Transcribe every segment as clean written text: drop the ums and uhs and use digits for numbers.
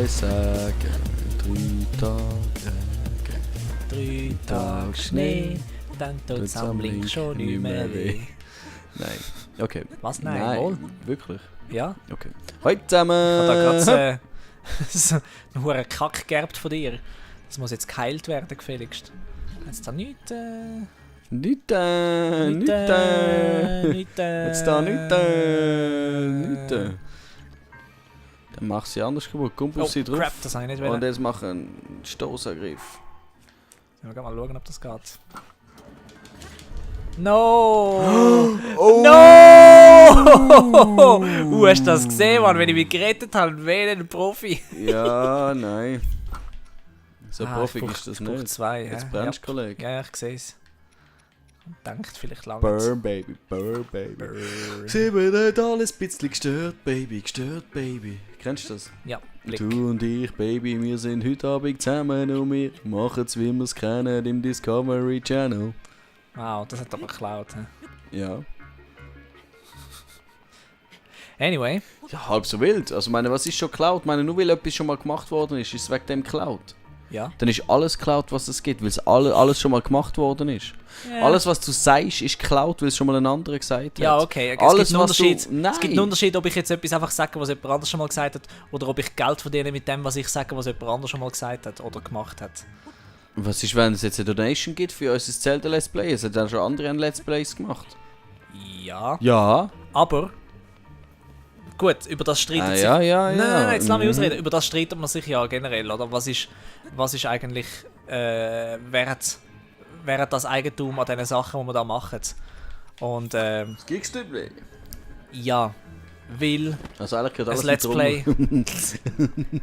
sagen, 3 Tage Schnee, dann tut das Sammling schon nicht mehr weh. Nein. Okay. Was? Nein, wohl? Wirklich? Ja. Okay. Hallo zusammen! Ich habe da gerade so einen hohen Kack geerbt von dir. Das muss jetzt geheilt werden, gefälligst. Jetzt da nichts... Nicht Nicht Jetzt da nicht Dann mach sie anders kaputt. Kumpel sie drauf. Crap, das habe ich nicht wollen. Und jetzt mach einen Stoßangriff. Wir gehen mal schauen, ob das geht. No! Oh! No! Hast du das gesehen, Mann? Wenn ich mich gerettet habe, wähle ein Profi. Ja, nein. So Profi ich ist das brauch nicht. 2, Jetzt brennst du, Kollege. Ja, ich sehe es. Und denkt vielleicht lange. Burn, Baby, burn, Baby. Sie wird alles ein bisschen gestört, Baby, gestört, Baby. Kennst du das? Ja, Blick. Du und ich, Baby, wir sind heute Abend zusammen und wir machen's, wie wir es kennen, im Discovery Channel. Wow, das hat aber geklaut. He? Ja. Anyway. Ja, halb so wild. Also, meine, was ist schon geklaut? Meine, nur weil etwas schon mal gemacht worden ist es wegen dem geklaut. Ja. Dann ist alles geklaut, was es gibt, weil es alles schon mal gemacht worden ist. Yeah. Alles, was du sagst, ist geklaut, weil es schon mal ein anderer gesagt hat. Ja, okay. Alles, gibt einen Unterschied. es gibt einen Unterschied, ob ich jetzt etwas einfach sage, was jemand anderes schon mal gesagt hat, oder ob ich Geld verdiene mit dem, was ich sage, was jemand anderes schon mal gesagt hat oder gemacht hat. Was ist, wenn es jetzt eine Donation gibt für unser Zelda Let's Play? Es hat dann schon andere Let's Plays gemacht. Ja. Ja. Aber... Gut, über das streitet sich... Ja. Nein, jetzt lass mich ausreden. Über das streitet man sich ja generell, oder? Was ist eigentlich... wer hat das Eigentum an diesen Sachen, die wir da machen? Und Das gibt's nicht mehr. ja, weil Also eigentlich gehört alles ein Let's mit Play... Trommel.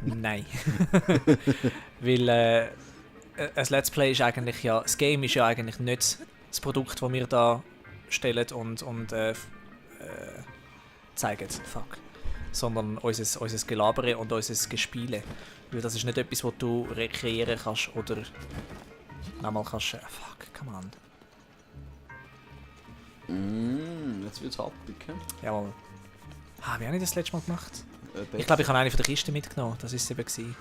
Nein. Weil ein Let's Play ist eigentlich ja... Das Game ist ja eigentlich nicht das Produkt, das wir da stellen und zeigen. Fuck. Sondern unser Gelabere und unser Gespiele. Weil das ist nicht etwas, was du rekreieren kannst oder einmal kannst... fuck, come on. Jetzt wird's happig, hä? Jawohl. Wie habe ich das letzte Mal gemacht? Ich glaube, ich habe eine von der Kiste mitgenommen. Das war es eben gewesen.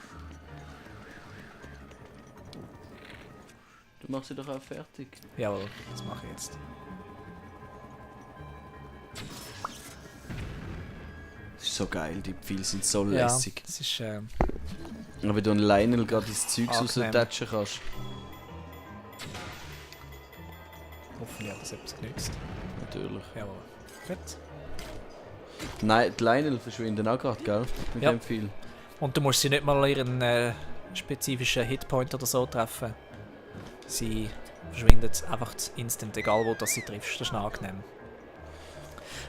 Du machst sie doch auch fertig. Jawohl, das mache ich jetzt. Das ist so geil, die Pfeile sind so lässig. Ja, das ist... Aber wenn du einen Lionel gerade ins Zeug angenehm. raustatschen kannst. Hoffentlich hat das etwas genützt. Natürlich. Jawohl. Gut. Nein, die Lionel verschwinden auch gerade, gell? Mit Ja. dem Pfeil. Und du musst sie nicht mal ihren spezifischen Hitpoint oder so treffen. Sie verschwindet einfach instant, egal wo das sie triffst. Das ist noch angenehm.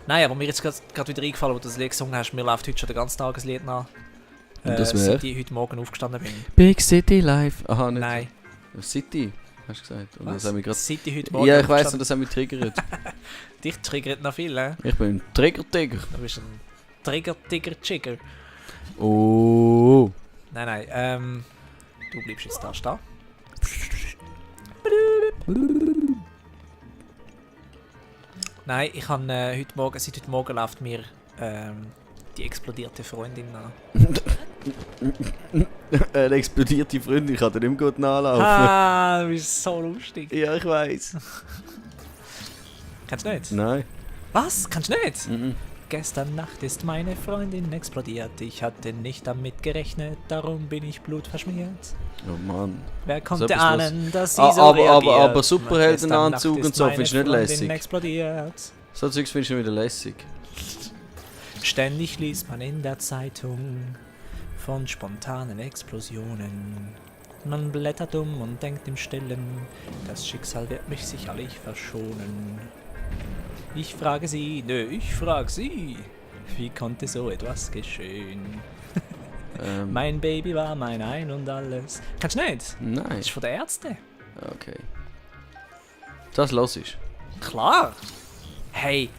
Nein, aber mir ist gerade wieder eingefallen, wo du das Lied gesungen hast. Mir läuft heute schon den ganzen Tag ein Lied nach. Und das wär? Seit ich heute Morgen aufgestanden bin. Big City Life. Aha, nicht. Nein. City, hast du gesagt. Und Was? das haben wir grad... Seit ich heute Morgen Ja, ich weiss, und aufgestanden das haben wir triggert. Dich triggert noch viel, hä? Ich bin ein Trigger-Tigger. Du bist ein Trigger-Tigger-Chigger. Oh. Nein, du bleibst jetzt da stehen. Nein, ich habe seit heute Morgen läuft mir die explodierte Freundin nach. Eine explodierte Freundin, ich kann dir nicht mehr gut nachlaufen. Ah, du bist so lustig. Ja, ich weiss. Kennst du nicht? Nein. Was? Kennst du nicht? Mhm. Gestern Nacht ist meine Freundin explodiert. Ich hatte nicht damit gerechnet, darum bin ich blutverschmiert. Oh Mann. Wer So konnte etwas, ahnen, dass sie so reagiert? aber Superheldenanzug Gestern Nacht und so ist findest du nicht meine lässig? Freundin explodiert. So Zeugs findest du wieder lässig. Ständig liest man in der Zeitung von spontanen Explosionen. Man blättert und denkt im Stillen, das Schicksal wird mich sicherlich verschonen. Ich frage sie, wie konnte so etwas geschehen? Mein Baby war mein Ein und Alles. Kannst du nicht? Nein. Das ist von den Ärzten. Okay. Das los ist. Klar. Hey.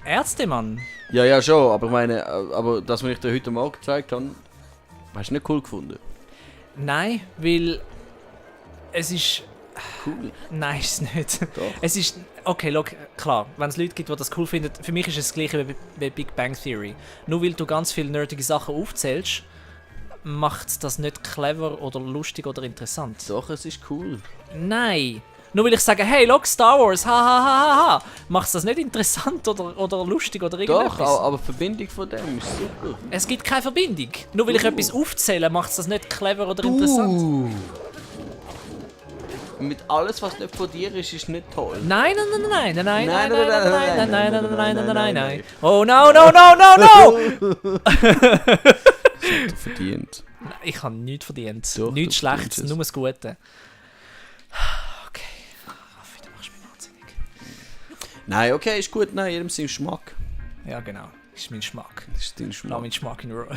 Ärzte, Mann. Ja, schon, aber ich meine, aber das, was ich dir heute Morgen gezeigt habe, hast du nicht cool gefunden? Nein, weil es ist... Cool. Nein, ist es nicht. Doch. Es ist... Okay, look, klar, wenn es Leute gibt, die das cool finden, für mich ist es das gleiche wie Big Bang Theory. Nur weil du ganz viele nerdige Sachen aufzählst, macht das nicht clever oder lustig oder interessant. Doch, es ist cool. Nein. Nur weil ich sage, hey, look, Star Wars, ha ha ha ha ha, macht das nicht interessant oder lustig oder irgendetwas? Doch, aber die Verbindung von dem ist super. Es gibt keine Verbindung. Nur weil ich etwas aufzähle, macht es das nicht clever oder interessant. Mit alles, was nicht von dir ist, ist nicht toll. Nein, nein, nein, nein, nein, nein, nein, nein, nein, nein, nein, nein, nein, nein, nein. Oh no, no, no, no, no! Das hat verdient. Ich habe nichts verdient. Doch, Nichts du Schlechtes, verdienst es. nur das Gute. Okay. Raffi, du machst mich wahnsinnig. Nein, okay, ist gut. Nein, jedem sein Geschmack. Ja, genau. Das ist mein Geschmack. Das ist dein Lass Geschmack. meinen Geschmack in Ruhe.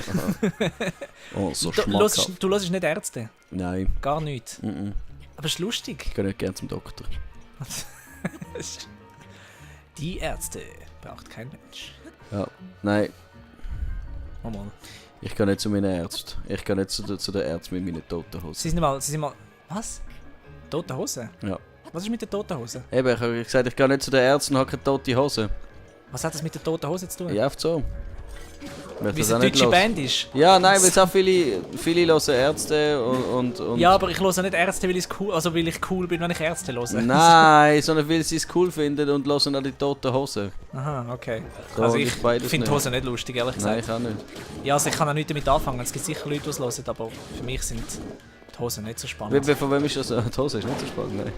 Oh, so Du schmackhaft. hörst nicht Ärzte? Nein. Gar nichts. Mhm. Aber es ist lustig. Ich gehe nicht gerne zum Doktor. Die Ärzte braucht kein Mensch. Ja. Nein, Oh Mann. ich gehe nicht zu meinen Ärzten. Ich gehe nicht zu den Ärzten mit meinen toten Hosen. Sie sind mal... Was? Tote Hose? Ja. Was ist mit der toten Hose? Eben, ich habe gesagt, ich gehe nicht zu den Ärzten und habe keine tote Hose. Was hat das mit der toten Hose zu tun? Ja, oft so. Weil Wie es das eine auch nicht deutsche los. Band ist. Ja, nein, weil es auch viele hören Ärzte und Ja, aber ich höre nicht Ärzte, weil weil ich cool bin, wenn ich Ärzte höre. Nein, sondern weil sie es cool finden und hören auch die toten Hosen. Aha, okay. So, Also und ich beides finde die nicht. Hose nicht lustig, ehrlich gesagt. Nein, ich auch nicht. Ja, also ich kann auch nicht damit anfangen. Es gibt sicher Leute, die es hören, aber für mich sind die Hosen nicht so spannend. Von wem ist das? Die Hose ist nicht so spannend, nein.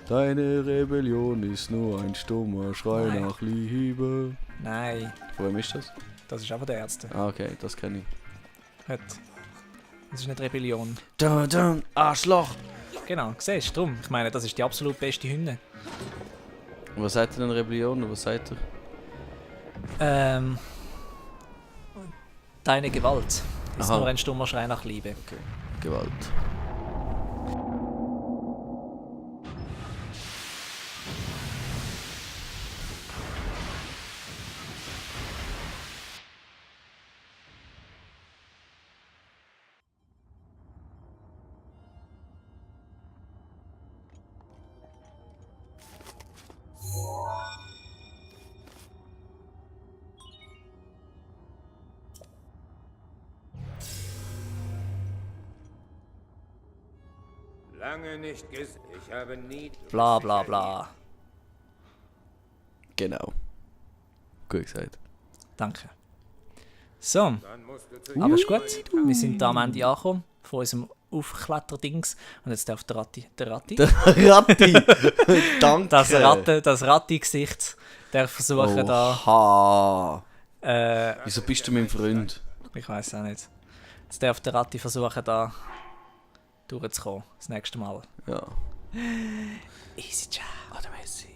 Deine Rebellion ist nur ein stummer Schrei Nein. nach Liebe. Nein, Von wem ist das? das ist einfach der Ärzte. Ah, okay, das kenne ich. Hört. Das ist nicht Rebellion. Dun, dun, Arschloch! Genau, siehst du, drum. Ich meine, das ist die absolut beste Hymne. Was sagt ihr denn Rebellion? Was sagt ihr? Deine Gewalt ist Aha. nur ein stummer Schrei nach Liebe. Gewalt. Lange nicht gesehen. Ich habe nie. Bla bla bla. Genau. Gut gesagt. Danke. So, Dann musst du zu aber ist gut. Wir sind da am Ende angekommen von unserem Aufkletterdings. Und jetzt darf der Ratti. Ratti! Danke! Das Ratti-Gesicht darf versuchen Oha! da. Wieso bist du mein Freund? Ich weiß auch nicht. Jetzt darf der Ratti versuchen da durchzukommen. Das nächste Mal. Ja. Easy Job. Oder Messi.